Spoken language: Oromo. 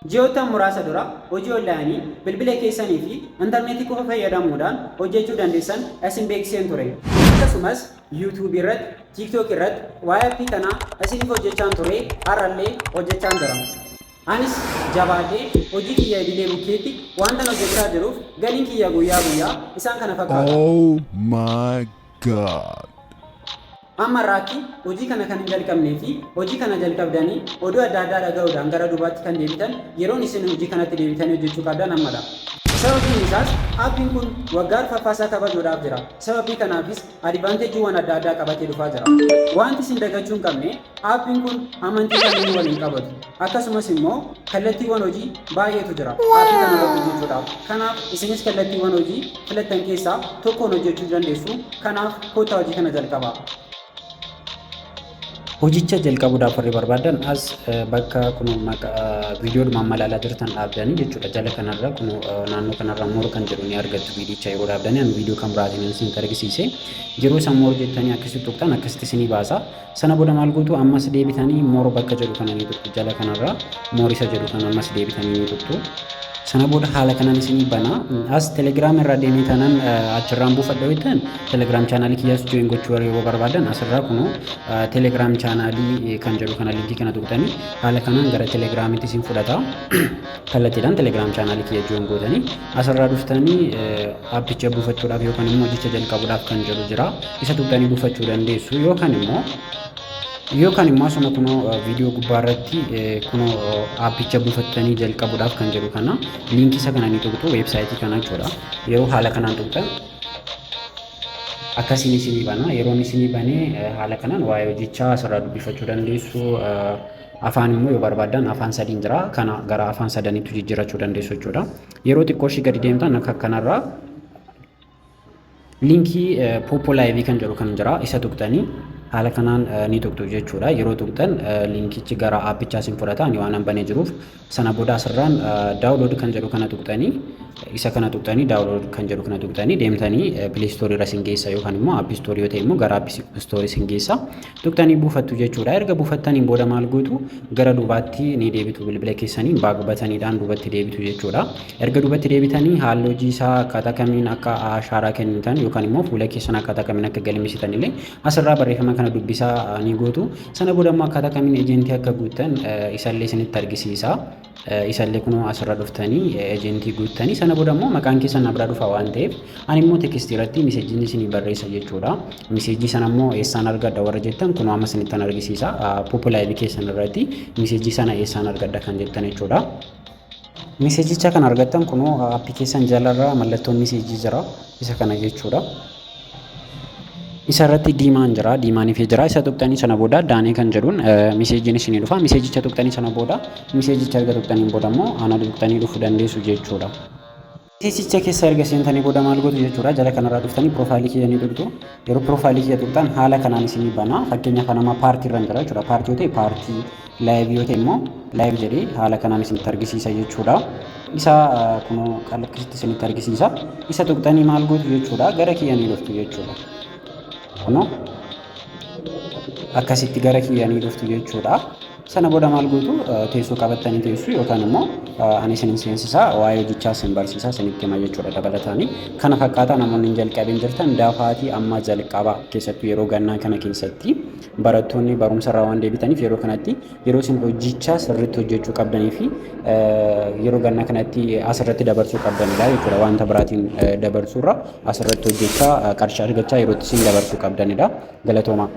Ji'oottan muraasa dura hojii onlaayinii bilbila keessanii fi intarneetii qofa fayyadamuudhaan hojjechuu dandeessan isin beeksiseen ture. Akkasumas YouTube irratti, TikTok irratti waa'ee appii kanaa isiniif hojjechaan ture, har'allee hojjechaan jira. Anis jabaadhee hojii kiyya idilee bukkeetti wantan hojjechaa jiruuf galiin kiyya guyyaa guyyaa isaan kana fakkaata. Oh my God. Amma irraatti hojii kana kan hin jalqabnee fi hojii kana jalqabdanii oduu adda addaa dhaga'uudhaan gara duubaatti kan deebitan, yeroon isin hojii kanatti deebitanii hojjechuu qabdan ammadha. Sababiin isaas aappiin kun waggaa arfaffaasaa kabajuudhaaf jira. Sababii kanaafis advaanteejiiwwan adda addaa qabatee dhufaa jira. Wanti isin dagachuu hin qabne, aappiin kun amantii kamiinuu waliin qabatu. Akkasumas immoo kallattiiwwan hojii baay'eetu jira aappii kana irratti hojjechuudhaaf. Kanaaf isinis kallattiiwwan hojii filattan keessaa tokkoon hojjechuu dandeessu. Kanaaf kottaa hojii kana jalqabaa. Hojicha jalqabuudhaaf warri barbaadan as bakka kun viidiyoodhuma amma ilaalaa jirtan dhaabdanii jechuudha. Jala kanarra kun naannoo kanarra more kan jedhu ni argattu viidicha yeroo dhaabdanii. Ani viidiyoo kan biraatiin isinitti argisiise. Yeroo isaan more jettanii akkasitti tuqxan, akkasitti isinii baasa. Sana booda maal gootu? Ammas deebitanii more bakka jedhu kana ni tuqxu. Jala kanarra more isa jedhu kana ammas deebitanii ni tuqxu. Sana booda haala kanaan isinii bana. As Telegram irraa deemee taanaan achirraan buufadha jettan, Telegram chaanaalii kiyyaas join gochuu yeroo barbaadan asirraa kunoo Telegram chaanaalii kan jedhu kana linkii kana tuqxanii haala kanaan gara Telegramitti isin fudhata. Kallattiidhaan Telegram chaanaalii kiyya join gootanii asirraa dhuftanii aappicha buufachuudhaaf yookaan immoo hojicha jalqabuudhaaf kan jedhu jira. Isa tuqxanii buufachuu dandeessu, yookaan immoo asuma kunoo viidiyoo gubbaa irratti kunoo aappicha buufattanii jalqabuudhaaf kan jedhu kana liinkii isa kana ni tuqxu, weebsaayitii kana jechuudha. Yeroo haala kanaan tuqxan akkasiin isinii bana. Yeroon isinii banee haala kanaan waa'ee hojichaa asirraa dubbifachuu dandeessu. Afaan immoo yoo barbaaddan afaan sadiin jira. Kana gara afaan sadaniitti jijjiirachuu dandeessu jechuudha. Yeroo xiqqoo ishii gadi deemtan akka kanarraa linkii Poppo Live kan jedhu kan jira, isa tuqxanii haala kanaan ni tuqxu jechuudha. Yeroo tuqxan linkichi gara aappichaa isin fudhata, ani waan banee jiruuf. Sana booda asirraan download kan jedhu kana tuqxanii, isa kana tuqxanii, download kan jedhu kana tuqxanii deemtanii Play Store irra isin geessa, yookaan immoo App Store yoo ta'e immoo gara App Store isin geessa, tuqxanii buufattu jechuudha. Erga buufattaniin booda maal gootu? Gara duubaatti ni deebitu, bilbila keessaniin back buttoniidhaan duubatti deebitu jechuudha. Erga duubatti deebitanii haalli hojii isaa akkaataa kamiin akka ashaaraa kennitan yookaan immoo fuula keessan akkaataa kamiin akka galmeessitan illee asirraa barreeffama kana dubbisaa ni gootu. Sana booda immoo akkaataa kamiin ejentii akka guuttan isallee isinitti argisiisa. Isallee kunoo asirra dhuftanii ejentii guuttanii, sana booda immoo maqaan keessan na bira dhufa waan ta'eef ani immoo tekstii irratti miseejiin isinii barreessa jechuudha. Miseejii sana immoo eessaan argadha warra jettan, kunoo amma isinittan argisiisa. Poppo Live keessan irratti miseejii sana eessaan argadha kan jettan jechuudha. Miseejicha kan argattan kunoo aappii keessan jalarraa mallattoon miseejii jira, isa kana jechuudha. Isa irratti diimaan jira, diimaan ifee jira. Isa tuqxanii sana booda daanee kan jedhuun miseejiin isinii dhufa. Miseejicha tuqxanii, sana booda miseejicha erga tuqxaniin booda immoo ana tuqxanii dhufuu dandeessu jechuudha. Miseejicha keessa erga seentanii booda maal gootu jechuudha? Jala kanarraa dhuftanii piroofaayilii kiyya ni tuqxu. Yeroo piroofaayilii kiyya tuqxan haala kanaan isinii bana. Fakkeenyaaf nama paartii irra jira jechuudha. Paartii yoo ta'e paartii, live yoo ta'e immoo live jedhee haala kanaan isinitti argisiisa jechuudha. Isa kunoo akkasitti isinitti argisiisa. Isa tuqxanii maal gootu jechuudha? Gara kiyya ni dhuftu jechuudha. Kunoo akkasitti gara kiyya ni dhuftu jechuudha. Sana booda maal gootu? Teessoo qabattanii teessu yookaan immoo ani isin seensisaa, waa'ee hojichaa isin barsiisaa, isinitti hima jechuudha dabalataanii. Kana fakkaataa namoonni hin jalqabin jirtan dafaatii amma jalqaba. Keessattuu yeroo gannaa kana keessatti barattoonni barumsa irraa waan deebitaniif, yeroo kanatti yeroo isin hojichaa sirriitti hojjechuu qabdanii fi yeroo gannaa kanatti asirratti dabarsuu qabdanidha jechuudha. Wanta biraatiin dabarsuurra asirratti hojjechaa qarshii argachaa yeroo itti isin dabarsuu qabdanidha. Galatooma.